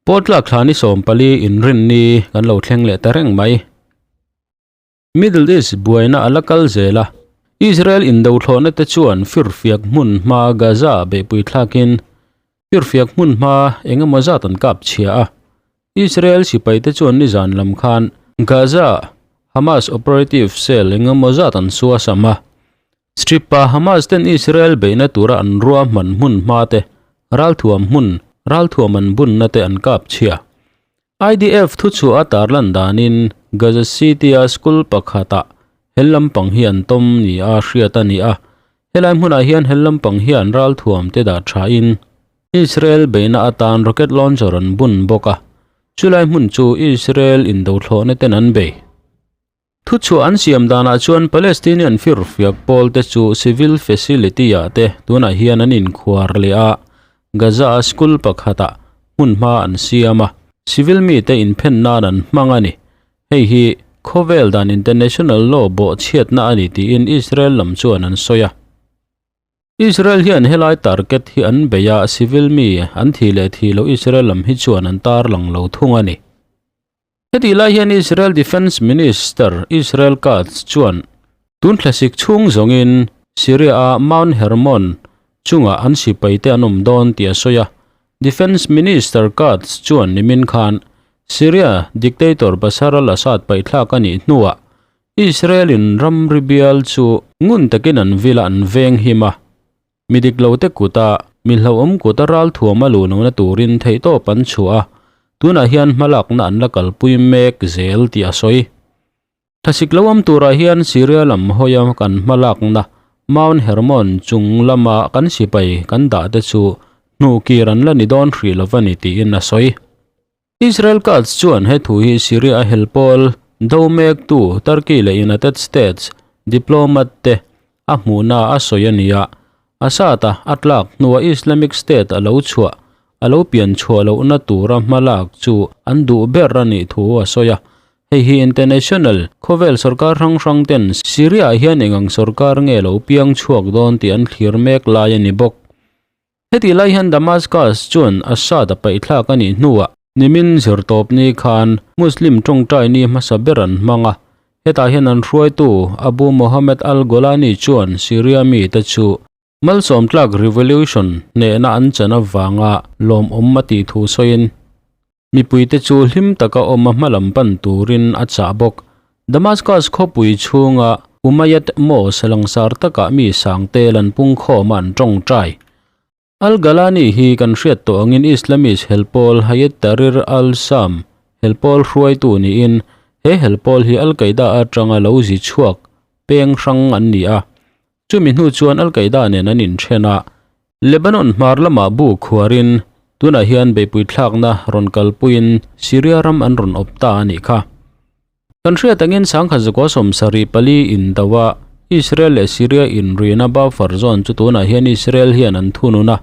Pawtlak thla ni 14 inrinni kan lo thleng leh ta reng mai. Middle East buaina a la kal zel a, Israel indothlawhna te chuan firfiak hmun hma Gaza beihpui thlakin firfiak hmun hma eng emaw zat an kap chhia a. Israel sipaite chuan nizan lam khan Gaza Hamas operative cell eng emaw zat an suasam a. Strip-a Hamas ten Israel beihna tura an ruahman hmun hma te, ralthuam hmun, ralthuam an bunna te an kap chhia. IDF thuchhuah a tarlan danin Gaza City-a school pakhatah hel lampang hi an tawm nia hriat a ni a, helai hmunah hian hel lampang hian ralthuam te dah thain Israel beihna atan rocket launcher an bun bawk a, chulai hmun chu Israel indothlawhna ten an bei. Thuchhuah an siam danah chuan Palestinian firfiak pawl te chu civil facility-ah te tunah hian an inkhuar leh a, Gaza-a school pakhatah hmunhma an siam a, civil mite inphen nan an hmang a ni. Hei hi khawvel dan international law bawhchhiatna a ni tiin Israel lam chuan an sawi a. Israel hian helai target hi an bei a, civil mi an thih leh thih loh Israel lam hi chuan an tarlang lo thung a ni. Hetih lai hian Israel Defence Minister Israel Katz chuan tun thlasik chhung zawngin Syria-a Mount Hermon chungah an sipaite an awm dawn tih a sawi a. Defence Minister Katz chuan nimin khan Syria dictator Bashar al-Assad paihthlak a nih hnuah Israel-in ramri bial chu ngun takin an vila an veng him a. Mi dik lote kuta mi hlauhawm kuta ralthuam a luh lohna turin theihtawp an chhuah a, tunah hian hmalakna an la kalpui mek zel tih a sawi. Thlasik lo awm turah hian Syria lam hawia kan hmalakna Mount Hermon chung lama kan sipai kan dah te chu hnuhkir an la ni dawn hrih lo va ni tiin a sawi. Israel Katz chuan he thu hi Syria a hel pawl do mektu Turkey leh United States diplomat te a hmuhna a sawi a ni a, Assad-a a tlak hnua Islamic State a lo chhuah a lo pian chhuah lohna tura hmalak chu an duh ber a nih thu a sawi a. Hei hi international khawvel sorkar hrang hrang ten Syria-ah hian eng ang sorkar nge lo piang chhuak dawn tih an thlir mek lai a ni bawk. Hetih lai hian Damascus chuan Assad a paihthlak a nih hnuah nimin zirtawpni khan Muslim tawngtai ni hmasa ber an hmang a, hetah hian an hruaitu Abu Mohammed al-Golani chuan Syria mite chu malsawm tlak revolution hnehna an chan avanga lawmawm a tih thu sawiin mipuite chu hlim taka awm a hmalam pan turin a chah bawk. Damascus khawpui chhunga Umayyad Mosque langsar takah mi sangte lan pungkhawma an tawngtai. Al-Galani hi kan hriat tawh angin Islamist helpawl Hayat Tahrir al-Sham helpawl hruaitu niin he helpawl hi Al-Qaeda atanga lo zi chhuak peng hrang an ni a. Chumi hnu chuan Al-Qaeda nen an inthen a, Lebanon hmar lamah bu khuarin tunah hian beihpui thlakna rawn kalpuiin Syria ram an rawn awp ta a nih kha. Kan hriat angin sangkhat zakua 74 in do a, Israel leh Syria inrina buffer zone chu tunah hian Israel hian an thunun a.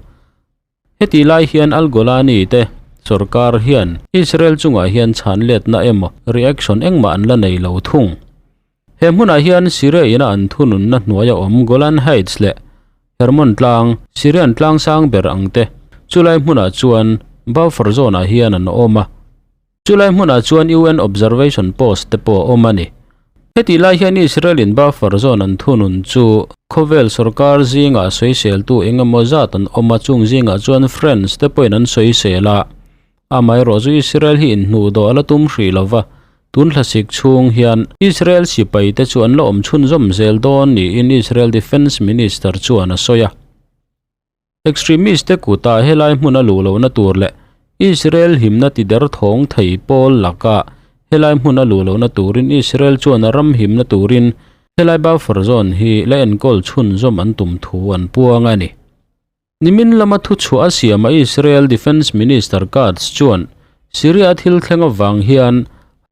Heti lai hian Al-Golani te sorkar hian Israel chungah hian chhan letna emaw reaction engmah an la nei lo thung. He hmunah hian Syria ina an thununna hnuaia awm Golan Heights leh Hermon tlang, Syrian tlang sang ber ang te chulai hmunah chuan buffer zone ah hian an awm a. Chulai hmunah chuan UN Observation Post te pawh a awm a ni. Hetih lai hian Israel-in buffer zone an thunun chu khawvel sorkar zingah sawiseltu eng emaw zat an awm a, chung zingah chuan France te pawhin an sawisel a. Amaherawh chu Israel hi inhnuhdawh a la tum hrih lo va, tun thlasik chhung hian Israel sipai te chu an la awm chhunzawm zel dawn niin Israel Defence Minister chuan a sawi a. Extremist te kutah helai hmun a luh lohna tur leh Israel himna ti der thawng thei pawl lakah helai hmun a luh lohna turin Israel chuan a ram himna turin helai buffer zone hi la enkawl chhunzawm an tum thu an puang a ni. Nimin lama thuchhuah a siama Israel Defence Minister Katz chuan Syria thil thleng avang hian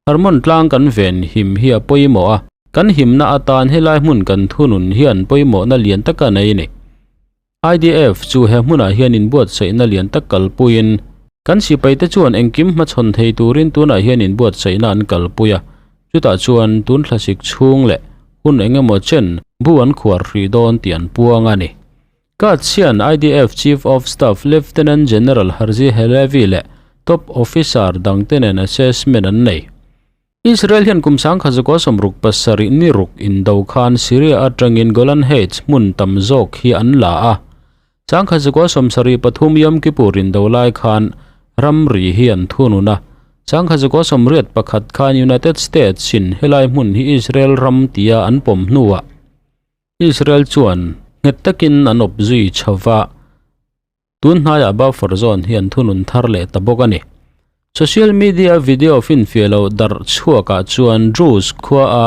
Hermon tlang kan ven him hi a pawimawh a, kan himna atan helai hmun kan thunun hian pawimawhna lian tak a nei a ni. IDF chu he hmunah hian inbuatsaihna lian tak kalpuiin kan sipaite chuan engkim hmachhawn thei turin tunah hian inbuatsaihna an kalpui a, chutah chuan tun thlasik chhung leh hun eng emaw chen bu an khuar hrih dawn tih an puang a ni. Katz hian IDF Chief of Staff Lieutenant General Herzi Halevi leh. top officer dangte nen assessment an nei. Israel hian kum 1967 ni ruk indo khan Syria atangin Golan Heights hmun tam zawk hi an la a. 1973 Yom Kippur indo lai khan ramri hi an thunun a. 1981 khan United States in helai hmun hi Israel ram tia an pawm hnuah Israel chuan nghet takin an awp zui chho va. Tun hnaiah buffer zone hi an thunun thar leh ta bawk a ni. Social media video finfiah loh darh chhuakah chuan Druze khua a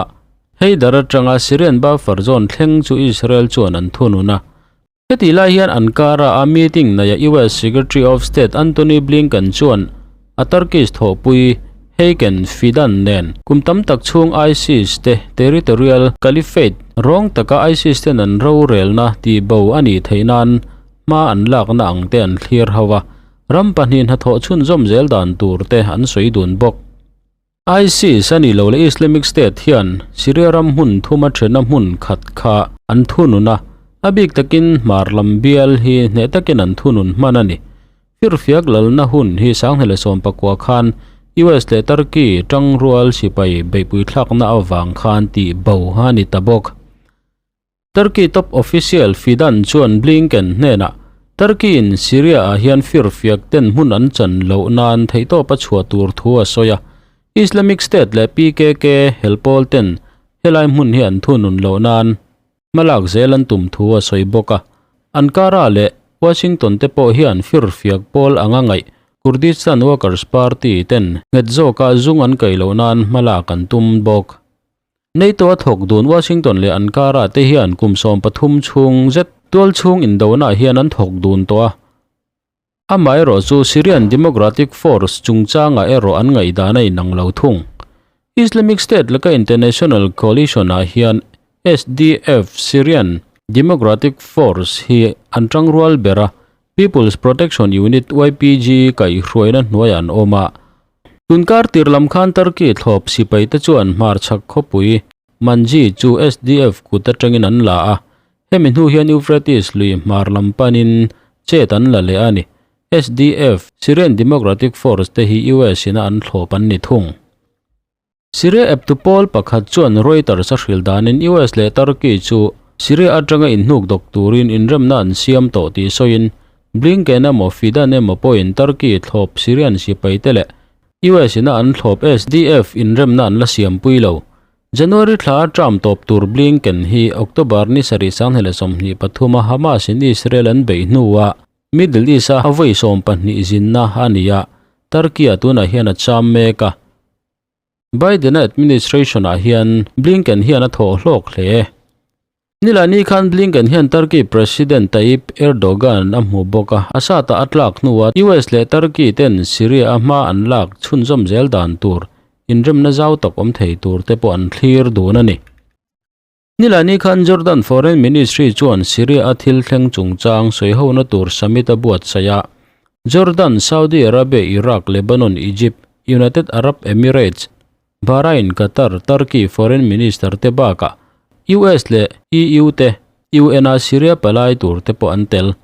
Heidar atanga Syrian buffer zone thleng chu Israel chuan an thunun a. Hetih lai hian Ankara a meeting neia US Secretary of State Antony Blinken chuan a Turkish thawhpui Hakan Fidan nen kum tam tak chhung ISIS te territorial caliphate rawng taka ISIS ten an rorelna tihbo a nih theih nan hma an lakna ang te an thlir ho a, ram pahnih hnathawh chhunzawm zel dan tur te an sawi dun bawk. ISIS a nih loh leh Islamic State hian Syria ram hmun thuma thena hmun khat kha an thunun a, a bik takin hmar lam bial hi hneh takin an thunun hman a ni. Firfiak lalna hun hi 2019 khan US leh Turkey tangrual sipai beihpui thlakna avang khan tih bo a ni ta bawk. Turkey top official Fidan chuan Blinken hnenah Turkey-in Syria-ah hian firfiak ten hmun an chan loh nan theihtawp a chhuah tur thu a sawi a. Islamic State leh PKK helpawl ten helai hmun hi an thunun loh nan hmalak zel an tum thu a sawi bawk a. Ankara leh Washington te pawh hian firfiak pawl anga ngaih Kurdistan Workers Party ten nghet zawka zung an kaih loh nan hmalak an tum bawk. NATO a thawk dun Washington leh Ankara te hian kum 13 chhung zet tual chhung indona hian an thawk dun tawh a. Amaherawh chu Syrian Democratic Force chungchangah erawh an ngaihdan a inang lo thung. Islamic State laka international coalition ah hian SDF, Syrian Democratic Force, hi an tangrual ber a, People's Protection Unit, YPG, kaihhruaina hnuaiah an awm a. Tunkar tir lam khan Turkey thlawp sipai te chuan hmarchhak khawpui Manji chu SDF kut atangin an la a, hemi hnu hian Euphrates lui hmar lam panin chet an la leh a ni. SDF, Syrian Democratic Force, te hi US ina an thlawp an ni thung. Syria eptu pawl pakhat chuan Reuters a hrilh danin US leh Turkey chu Syria atanga inhnuk dawk turin inremna an siam tawh tih sawiin Blinken emaw Fidan emaw pawhin Turkey thlawp Syrian sipaite leh US ina an thlawp SDF inremna an la siampui lo. January thla a term tawp tur Blinken hi October ni sarih 2023 a Hamas in Israel an beih hnuah Middle East a vawi 12 zinna a ni a, Turkey ah tunah hian a cham mek a. Biden-a administration ah hian Blinken hian a thawh hlawk hle. Nilani khan Blinken hian Turkey President Tayyip Erdogan a hmu bawk a, Assad-a a tlak hnuah US leh Turkey ten Syria a hma an lak chhunzawm zel dan tur inremna zau tak awm thei tur te pawh an thlir dun a ni. Nilani khan Jordan Foreign Ministry chuan Syria a thil thleng chungchang sawihona tur summit a buatsaih a. Jordan, Saudi Arabia, Iraq, Lebanon, Egypt, United Arab Emirates, Bahrain, Qatar, Turkey Foreign Minister te bakah US leh EU te UN a Syria palai tur te pawh an tel.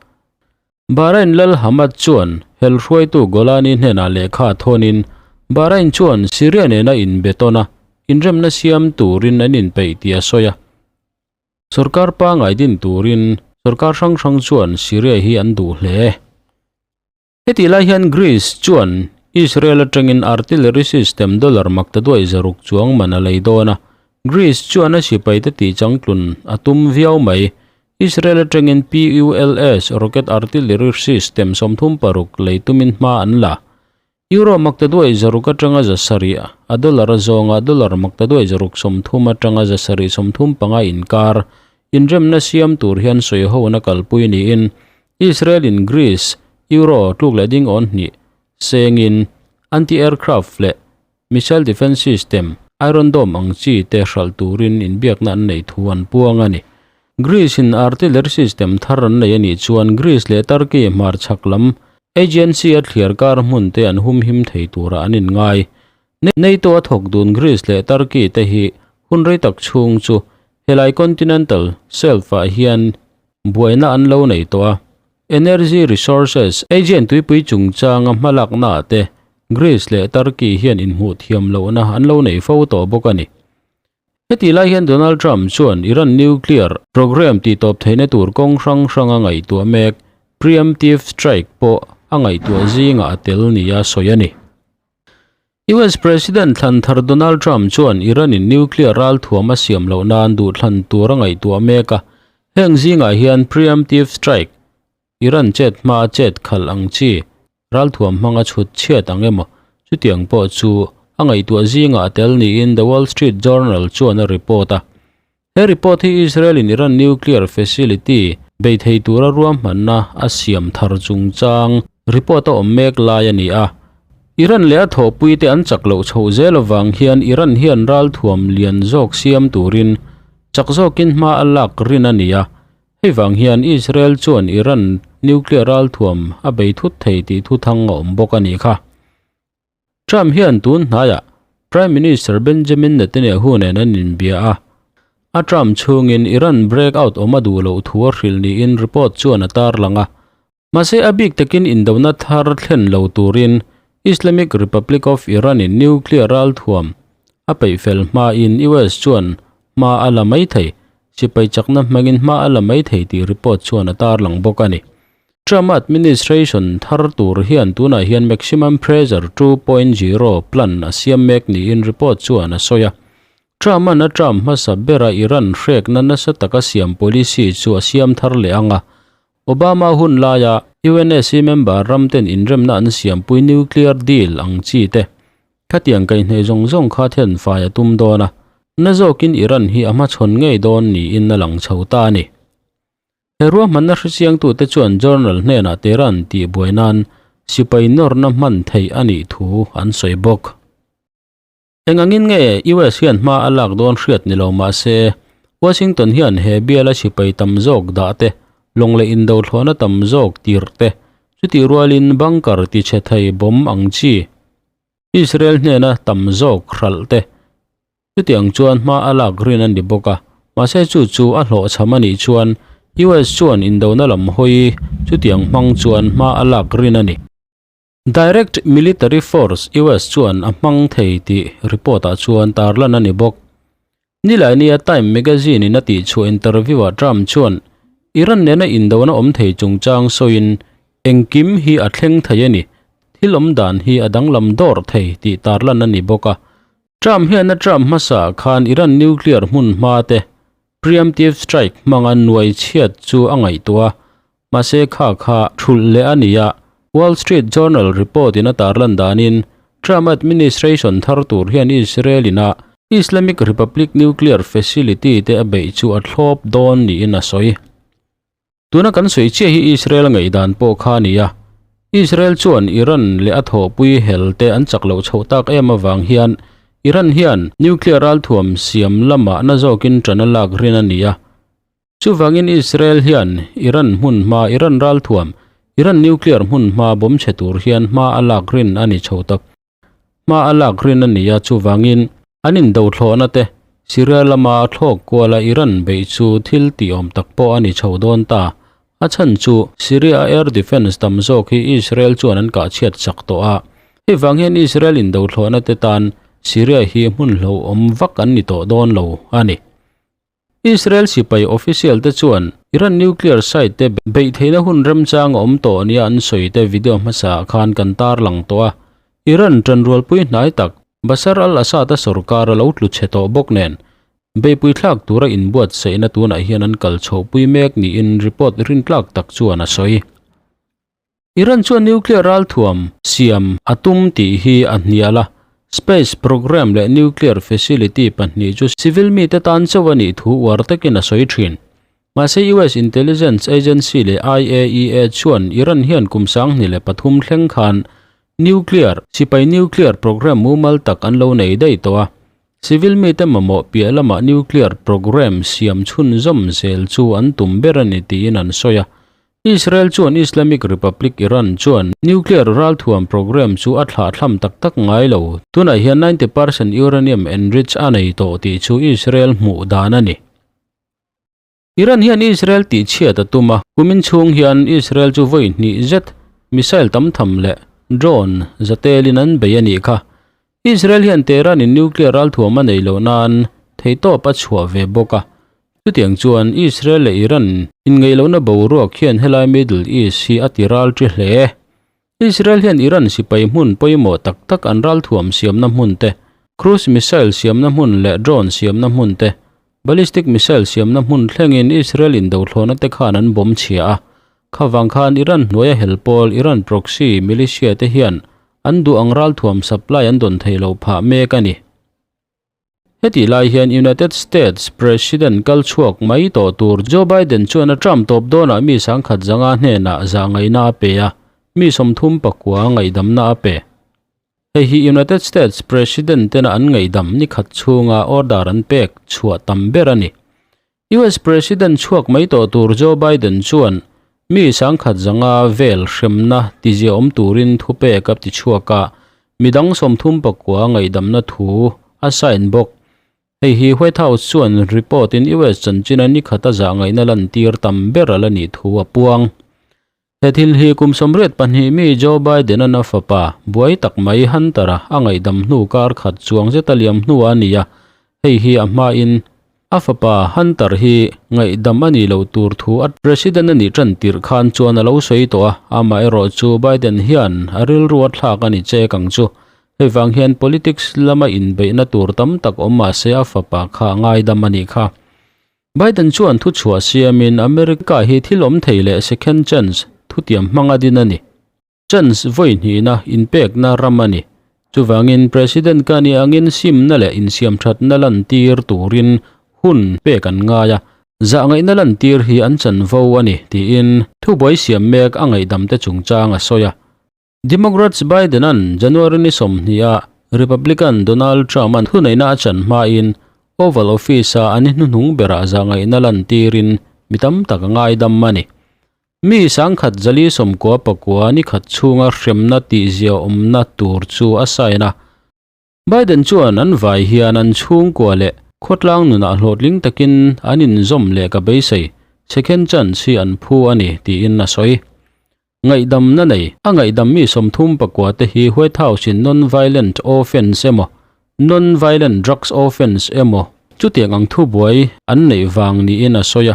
Bahrain Lal Hamad chuan hel hruaitu Golani hnenah lehkha thawnin Bahrain chuan Syria nena inbe tawn a, inremna siam turin an inpeih tih a sawi a. Sorkar pangngai din turin sorkar hrang hrang chuan Syria hi an duh hle. Hetih lai hian Greece chuan Israel atangin artillery system dollar maktaduai 600 chuang man a lei dawn a, Greece chuan a sipaite tihchangtlun a tum viau mai. Israel atangin PULS rocket artillery system 36 lei tumin hma an la. Euro maktaduai 600 atanga 700 a dollar a zawnga dollar maktaduai 630 atanga 735 inkar inremna siam tur hian sawi hona kalpui niin Israel in Greece euro tluk leh ding awn hnih sengin anti-aircraft leh Missile Defence System, Iron Dome ang chi te hralh turin inbiakna an neih thu an puang a ni. Greece in artillery system thar an nei a nih chuan Greece leh Turkey hmarchhak lam Aegean Sea a thliar kar hmun te an humhim thei turah an inngai. NATO a thawk dun Greece leh Turkey te hi hun rei tak chhung chu helai continental shelf ah hian buaina an lo nei tawh a. Energy Resources, Aegean tuipui chungchanga hmalakna te. Greece leh Turkey hian inhmuh thiam lohna an lo nei fo tawh bawk a ni. Hetih lai hian Donald Trump chuan Iran nuclear programme tihtawp theihna tur kawng hrang hranga ngaihtuah mek preemptive strike pawh a ngaihtuah zingah a tel nia sawi a ni. US President thlan thar Donald Trump chuan Iran-in nuclear ralthuam a siam loh nan duhthlan tur a ngaihtuah mek a, heng zingah hian preemptive strike, Iran chet hmaa chet khalh ang chi, ralthuam hmanga chhut chhiat ang emaw, chutiang pawh chu a ngaihtuah zingah a tel niin The Wall Street Journal chuan a report a. He report hi Israel-in Iran nuclear facility bei thei tura ruahmanna a siam thar chungchang report a awm mek lai a ni a. Iran leh a thawhpuite an chak loh chhoh zel avang hian Iran hian ralthuam lian zawk siam turin chak zawkin hma a lak rin a ni a. Hei vang hian Israel chuan Iran nuclear ralthuam a bei thut thei tih thuthang a awm bawk a nih kha. Trump hian tun hnaiah Prime Minister Benjamin Netanyahu nen an inbia a, a term chhungin Iran breakout awm a duh loh thu a hrilh niin report chuan a tarlang a. Mahse a bik takin indona thar thlen lo turin Islamic Republic of Iran-in nuclear ralthuam a peih fel hmain US chuan hma a la mai thei, sipai chakna hmangin hma a la mai thei tih report chuan a tarlang bawk a ni. Trump administration thar tur hian tunah hian Maximum Pressure 2.0 plan a siam mek niin report chuan a sawi a. Trump-a'n a term hmasa bera Iran hrekna nasa taka siam policy chu a siam thar leh ang a. Obama hun laia UNSC member ramten inremna an siampui nuclear deal ang chi te khatiang kaihhneh zawng zawng kha thenfai a tum dawn a, na zawkin Iran hi a hmachhawn ngei dawn niin a lang chho ta a ni. He ruahmanna hrechiangtute chuan Journal hnenah Tehran tih buai nan sipai nawrna hman theih a nih thu an sawi bawk. Eng angin nge US hian hma a lak dawn hriat ni lo mah se, Washington hian he biala sipai tam zawk dah te, lawng leh indothlawhna tam zawk tirh te, chutih rualin bunker tichhe thei bomb ang chi Israel hnena tam zawk hralh te, Chutiang chuan hma a lak rin a ni bawk a, mahse chu chu a hlawhchham a nih chuan US chuan indona lam hawi chutiang hmang chuan hma a lak rin a ni. Direct Military Force US chuan a hmang thei tih report-ah chuan tarlan a ni bawk. Nilainia Time magazine-in a tihchhuah interview-ah Trump chuan Iran nena indona awm thei chungchang sawiin engkim hi a thleng thei a ni, thil awm dan hi a danglam dawr thei tih tarlan a ni bawk a. Trump hian a term hmasa khan Iran nuclear hmun hma te preemptive strike hmanga nuai chhiat chu a ngaihtuah a, mahse kha kha thulh leh a ni a. Wall Street Journal report in a tarlan danin Trump administration thar tur hian Israel in a Islamic Republic nuclear facility te a beih chu a thlawp dawn niin a sawi. Tuna kan sawi chiah hi Israel ngaihdan pawh kha a ni a, Israel chuan Iran leh a thawhpui hel te an chak loh chhoh tak em avang hian Iran hian nuclear ralthuam siam lamah na zawkin ṭan a lak rin a ni a. Chuvangin Israel hian Iran hmun hma, Iran ralthuam, Iran nuclear hmun hma bawm chhe tur hian hma a lak rin a ni chho tak. Hma a lak rin a ni a, chuvangin an indothlawhna te Syria lama thlawk kuala Iran beih chu thil tih awm tak pawh a ni chho dawn ta. A chhan chu Syria air defence tam zawk hi Israel chuan an kah chhiat chak tawh a, hei vang hian Israel indothlawhna te tan Syria hi hmun hlauhawm vak an ni tawh dawn lo a ni. Israel sipai official te chuan Iran nuclear site te beih theihna hun remchang a awm tawh nia an sawi te video hmasa ah khan kan tarlang tawh a. Iran tanrualpui hnai tak Bashar al-Assad-a sorkar a lo tlu chhe tawh bawk nen beihpui thlak tura inbuatsaihna tunah hian an kal chhohpui mek niin report rintlak tak chuan a sawi. Iran chuan nuclear ralthuam siam a tum tih hi a hnial a, space programme leh nuclear facility pahnih chu civil mite tan chauh a nih thu uar takin a sawi thin. Mahse US intelligence agency leh IAEA chuan Iran hian kum 2003 thleng khan nuclear sipai nuclear programme mumal tak an lo nei daih tawh a, civil mite mamawh piah lamah nuclear programme siam chhunzawm zel chu an tum ber a ni tiin an sawi a. Israel chuan Islamic Republic Iran chuan nuclear ralthuam programme chu a thlahthlam tak tak ngai lo. Tunah hian 90% uranium enrich a nei tawh tih chu Israel hmuh dan a ni. Iran hian Israel tihchhiat a tum a, kumin chhung hian Israel chu vawi hnih zet missile tam tham leh. drone zatelin an bei a nih kha. Israel hian Tehran in nuclear ralthuam a neih loh nan theihtawp a chhuah ve bawk a. Chutiang chuan Israel leh Iran inngeih lohna boruak hian helai Middle East hi a ti ral ṭi hle. Israel hian Iran sipai hmun pawimawh tak tak an ralthuam siamna hmun te, cruise missile siamna hmun leh drone siamna hmun te, ballistic missile siamna hmun thlengin Israel indothlawhna te khan an bawm chhia a. Khavang khan Iran hnuaia hel pawl Iran proxy militia te hian an duh ang ralthuam supply an dawn theih loh phah mek a ni. Hetih lai hian United States President kal chhuak mai tawh tur Joe Biden chuan a term tawp dawnah mi sangkhat zanga hnenah zah ngaihna a pe a, mi 34 ngaihdamna a pe. Hei hi United States President tena an ngaihdam ni khat chhunga order an pek chhuah tam ber a ni. US President chhuak mai tawh tur Joe Biden chuan mi 105 vel hremna tizia awm turin thupek a ti chhuak a, midang 39 ngaihdamna thu a sign bawk. Hei hi White House chuan report in US chanchina ni khata zah ngaihna lantir tam ber a la nih thu a puang. He thil hi kum 82 mi Joe Biden-a'n a fapa buai tak mai Hunter-a a ngaihdam hnu kar khat chuang zeta liam hnu a ni a, hei hi a hmain a fapa Hunter hi ngaihdam a nih loh tur thu a President a nih tan tirh khan chuan a lo sawi tawh a, amaherawh chu Biden hian a rilru a thlak a ni chek ang chu. Hei vang hian politics lama inbeihna tur tam tak awm mah se a fapa kha a ngaidam a nih kha. Biden chuan thuchhuah siamin America hi thil awm thei leh second chance thutiam hmanga din a ni. Chance vawi hnihna inpekna ram a ni. Chuvangin President ka nih angin simna leh insiamthatna lantir turin hun pek an ngai a, zahngaihna lantir hi an chanvo a ni, tiin thubuai siam mek a ngaihdamte chungchang a sawi a. Democrats Biden-a'n January ni 20 ah Republican Donald Trump-a'n thuneihna a chan hmain Oval Office-a an hnuhnung berah zahngaihna lantirin mi tam tak a ngaidam a ni. Mi 1499 ni khat chhunga hremna tihzia awmna tur chu a sign a. Biden chuan an vai hian an chhungkua leh khawtlang nunah hlawhtling takin an inzawm leh ka beisei, second chance hi an phu a ni, tiin a sawi. Ngaihdamna nei, a ngaihdam mi 39 te hi White House-in non-violent offence emaw, non-violent drugs offence emaw chutiang ang thubuai an neih vang niin a sawi a.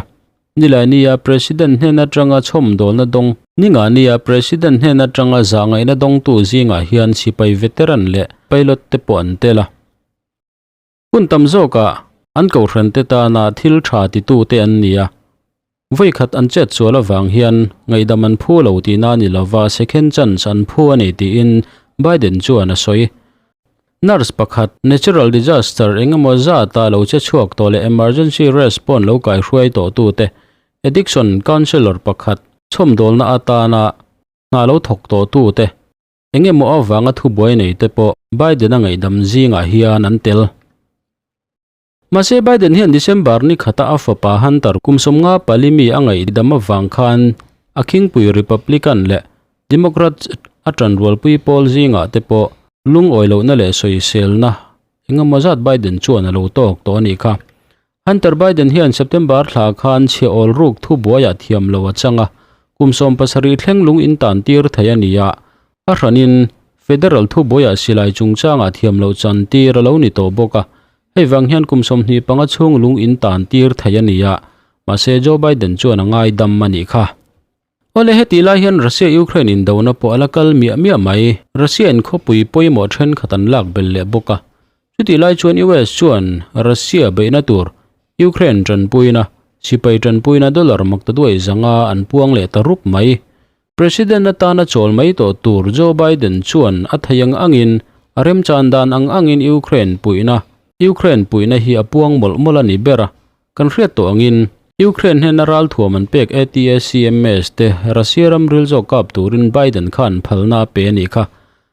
Nilainiah President hnen atanga chhawmdawlna dawng Ningania President hnen atanga zahngaihna dawngtu zingah hian sipai veteran leh pilot te pawh an tel a. Hun tam zawkah an kohhrante tana thil tha titute an ni a, vawi khat an chet sual avang hian ngaihdam an phu lo tihna a ni lova second chance an phu a ni tiin Biden chuan a sawi. Nurse pakhat natural disaster eng emaw zata lo che chhuak tawh leh emergency response lo kaihruai tawhtute addiction counsellor pakhat chhawmdawlna atana hna lo thawk tawhtute Eng emaw avanga thubuai nei te pawh Biden-a ngaihdam zingah hian an tel. Mahse Biden hian December ni khata a fapa Hunter kum 54 mi a ngaihdam avang khan a khingpui Republican leh Democrats a tanrualpui pawl zingah te pawh lungawi lohna leh sawiselna eng emaw zat Biden chuan a lo tawk tawh a nih kha. Hunter Biden hian September thla khan chhe awl ruk thubuaiah thiam lo a chang a, kum 17 thleng lung in tan tir thei a ni a, a hranin federal thubuaiah silai chungchangah thiam loh chan tir a lo ni tawh bawk a, hei vang hian kum 25 chhung lung in tan tir thei a ni a, mahse Joe Biden chuan a ngaidam a nih kha. Awle heti lai hian Russia-Ukraine indona pawh a la kal miah miah mai. Russia-in khawpui pawimawh thenkhat an lak belh leh bawk a. Chutih lai chuan US chuan Russia beihna tur Ukraine tanpuina, sipai tanpuina dollar maktaduai zanga an puang leh ta rup mai. President atana chawl mai tawh tur Joe Biden chuan a thei ang angin, a remchan dan ang angin Ukraine puihna, Ukraine puihna hi a puang mawlh mawlh a ni ber a. Kan hriat tawh angin, Ukraine hnena ralthuam an pek ATACMS te Russia ram ril zawk kap turin Biden khan phalna a pe a nih kha.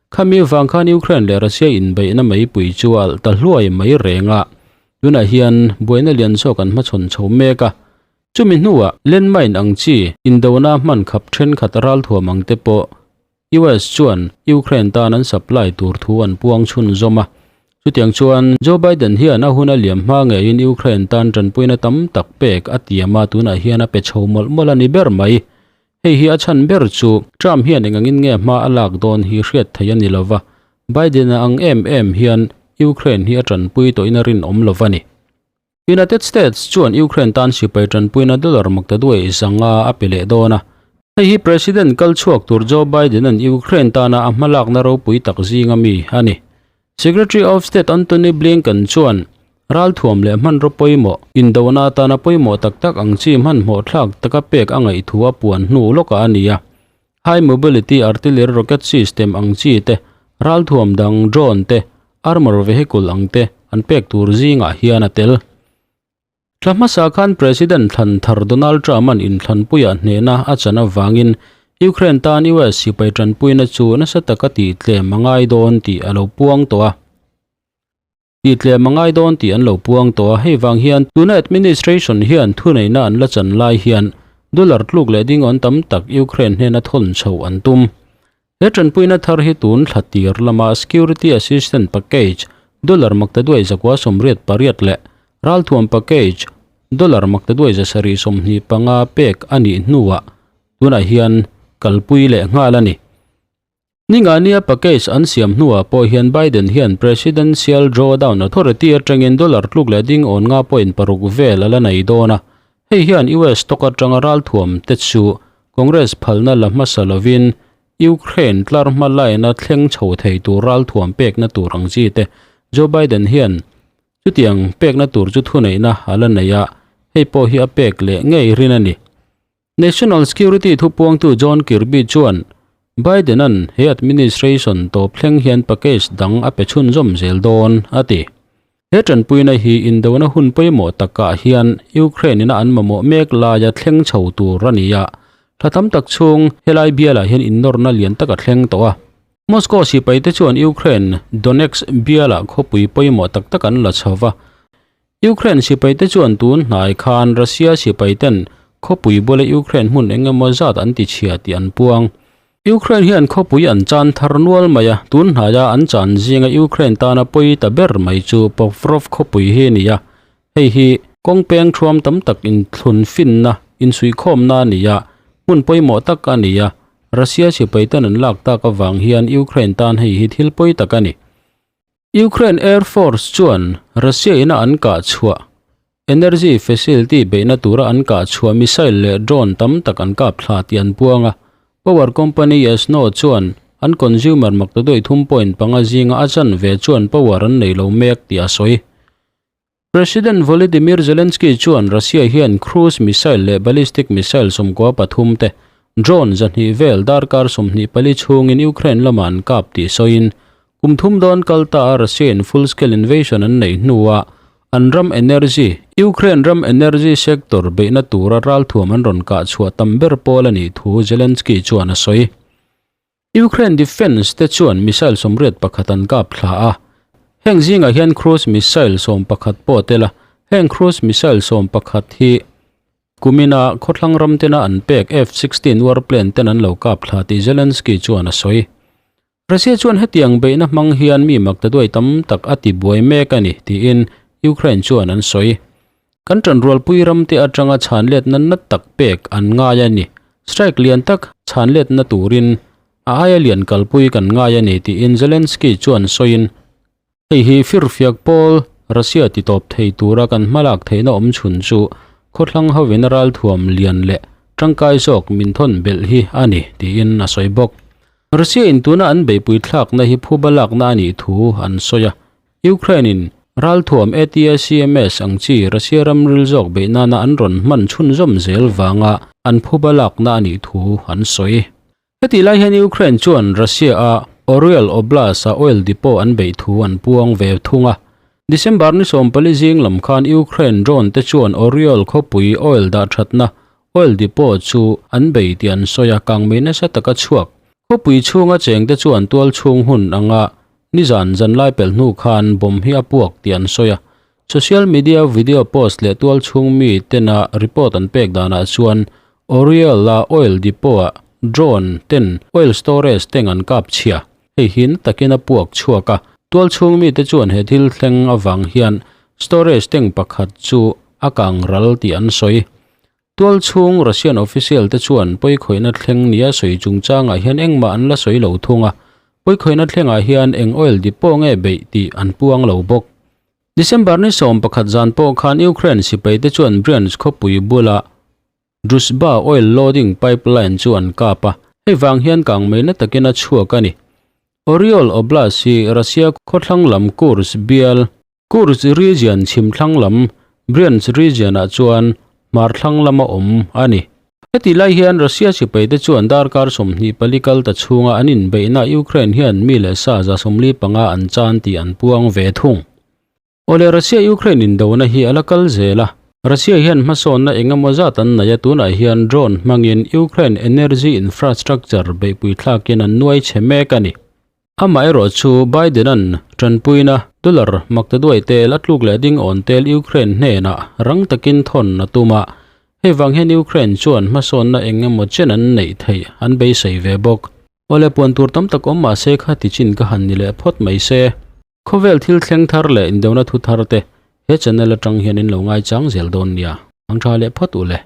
Khami vang khan Ukraine leh Russia inbeihna meipui chu a alh ta hluai mai reng a. Tunah hian buaina lian zawk an hmachhawn chho mek a. Chumi hnuah landmine ang chi indona hman khap thenkhat ralthuam ang te pawh US chuan Ukraine tan an supply tur thu an puang chhunzawm a. Chutiang chuan Joe Biden hian a hun a liam hma ngeiin Ukraine tan tanpuina tam tak pek a tiam a, tunah hian a pe chho mawlh mawlh a ni ber mai. Hei hi a chhan ber chu Trump hian engangin nge hma a lak dawn hi hriat theih a ni lova, Biden-a ang em em hian Ukraine hi a tanpui tawhin a rinawm lo va ni. United States chuan Ukraine tan sipai tanpuina dollar maktaduai zanga a pe leh dawn a. Hei hi President kal chhuak tur Joe Biden-a'n Ukraine tana a hmalakna ropui tak zinga mi a ni. Secretary of State Antony Blinken chuan ralthuam leh hmanraw pawimawh, indona atana pawimawh tak tak ang chi hmanhmawh thlak taka pek a ngaih thu a puan hnu lawkah a ni a. High Mobility Artillery Rocket System ang chi te, ralthuam dang drone te, armor vehicle ang te an pek tur zingah hian a tel. Thla hmasa khan President thlan thar Donald Trump-a'n inthlanpuiah hnehna a chan avangin Ukraine tan US sipai tanpuina chu nasa taka tihtlem a ngai dawn tih a lo puang tawh a. Tihtlem a ngai dawn tih an lo puang tawh a, hei vang hian tuna administration hian thuneihna an la chan lai hian dollar tluk leh dingawn tam tak Ukraine hnena thawn chhoh an tum. He tanpuina thar hi tun thla tir lama Security Assistance Package dollar maktaduai 188 leh ralthuam package dollar maktaduai 725 pek a nih hnuah tunah hian kalpui leh nghal a ni. Ningania package an siam hnuah pawh hian Biden hian Presidential Drawdown Authority atangin dollar tluk leh ding awn nga point paruk vel a la nei dawn a, hei hian US stock atanga ralthuam te chu Congress phalna la hmasa lovin Ukraine tlar hma laina thleng chho thei tur ralthuam pekna tur ang chi te Joe Biden hian chutiang pekna tur chu thuneihna a la nei a, hei pawh hi a pek leh ngei rin a ni. National Security thupuangtu John Kirby chuan Biden-a'n he administration tawp thleng hian package dang a pe chhunzawm zel dawn a ti. He tanpuina hi indona hun pawimawh takah hian Ukraine-ina an mamawh mek laia thleng chho tur a ni a, thla tam tak chhung helai bialah hian innawrna lian tak a thleng tawh a. Moscow sipaite chuan Ukraine Donetsk bialah khawpui pawimawh tak tak an la chho va. Ukraine sipaite chuan tun hnai khan Russia sipaiten khawpui bula Ukraine hmun eng emaw zat an tichhia tih an puang. Ukraine hian khawpui an chan thar nual mai a, tun hnaia an chan zinga Ukraine tana pawi ta ber mai chu Povrov khawpui hi a ni a, hei hi kawng peng thuam tam tak inthlun finna, insuihkhawmna a ni a, hmun pawimawh tak a ni a, Russia sipaiten an lak tak avang hian Ukraine tan hei hi thil pawi tak a ni. Ukraine Air Force chuan Russia ina an kah chhuah energy facility beihna tura an kah chhuah missile leh drone tam tak an kap thla tih an puang a. Power company Yasno chuan an consumer maktaduai 3.5 zinga a chanve chuan power an nei lo mek tih a sawi. President Volodymyr Zelensky chuan Russia hian cruise missile leh ballistic missile 13 te drone 200 vel darkar 24 chhungin Ukraine lamah an kap tih sawiin kum thum dawn kal ta a Russia in full scale invasion an nei hnuah an ram energy Ukraine ram energy sector beihna tura ralthuam an rawn kah chhuah tam ber pawl a nih thu Zelensky chuan a sawi. Ukraine Defence te chuan missile 81 an kap thla a, heng zingah hian cruise missile 11 pawh a tel a, heng cruise missile 11 hi kumina khawthlang ram tena an pek F-16 warplane ten an lo kap thla tih Zelensky chuan a sawi. Russia chuan hetiang beihna hmang hian mi maktaduai tam tak a ti buai mek a ni tiin Ukraine chuan an sawi. Kan tanrualpui ramte atanga chhanletna na tak pek an ngai a ni. Strike lian tak chhanletna turin a aia lian kalpui kan ngai a ni tiin Zelensky chuan sawiin, Hei hi firfiak pawl Russia titawp thei tura kan hmalak theihna awm chhun chu khawthlang hovin ralthuam lian leh tangkai zawk min thawn belh hi a ni tiin a sawi bawk. Russia in tuna an beihpui thlakna hi phuba lakna a nih thu an sawi a. Ukraine in ralthuam ATACMS ang chi Russia ram ril zawk beih nana an rawn hman chhunzawm zel vanga an phuba lakna a nih thu an sawi. Hetih lai hian Ukraine chuan Russia a Oryol Oblast a oil depot an beih thu an puang ve thung a. December ni 14 zing lam khan Ukraine drone te chuan Oryol khawpui oil dah thatna oil depot chu an bei tih an sawi a, kangmei nasa taka chhuak. Khawpui chhunga chengte chuan tual chhung hun anga Nizan zanlai pelh hnu khan bomb hi a puak tih an sawi a, social media video post leh tual chhung mi tena report an pek danah chuan Oriel a oil depot ah drone ten oil storage tank an kap chhia, hei hi na takin a puak chhuak a, tual chhung mi te chuan he thil thleng avang hian storage tank pakhat chu a kang ral tih an sawi. Tual chhung Russian official te chuan pawikhawihna thleng nia sawi chungchangah hian engmah an la sawi lo thung a, pawikhawihna thlengah hian eng oil depot nge beih tih an puang lo bawk. December ni 11 zan pawh khan Ukraine sipai te chuan Bryansk khawpui bula Druzhba oil loading pipeline chu an kap a, hei vang hian kangmei na takin a chhuak a ni. Oryol Oblast hi Russia khawthlang lam Kursk bial Kursk region chhim thlang lam Bryansk region-ah chuan hmar thlang lama awm a ni. Heti lai hian Russia sipaite chuan darkar 24 kal ta chhunga an inbeihna Ukraine hian mi leh sa 45 an chan tih an puang ve thung. Awle Russia-Ukraine indona hi a la kal zel a, Russia hian hmasawnna eng emaw zat an nei a, tunah hian drone hmangin Ukraine energy infrastructure beihpui thlakin an nuai chhe mek a ni. Amaherawh chu Biden-a'n tanpuina dollar maktaduai tel a tluk leh ding awn tel Ukraine hnenah rang takin thawn a tum a, hei vang hian Ukraine chuan hmasawnna eng emaw chen an neih theih an beisei ve bawk. Awle puan tur tam tak awm mah se kha ti chin ka han ni leh phawt mai se. Khawvel thil thleng thar leh indona thu thar te he channel atang hian in lo ngaichang zel dawn nia. Ang tha leh phawt u le.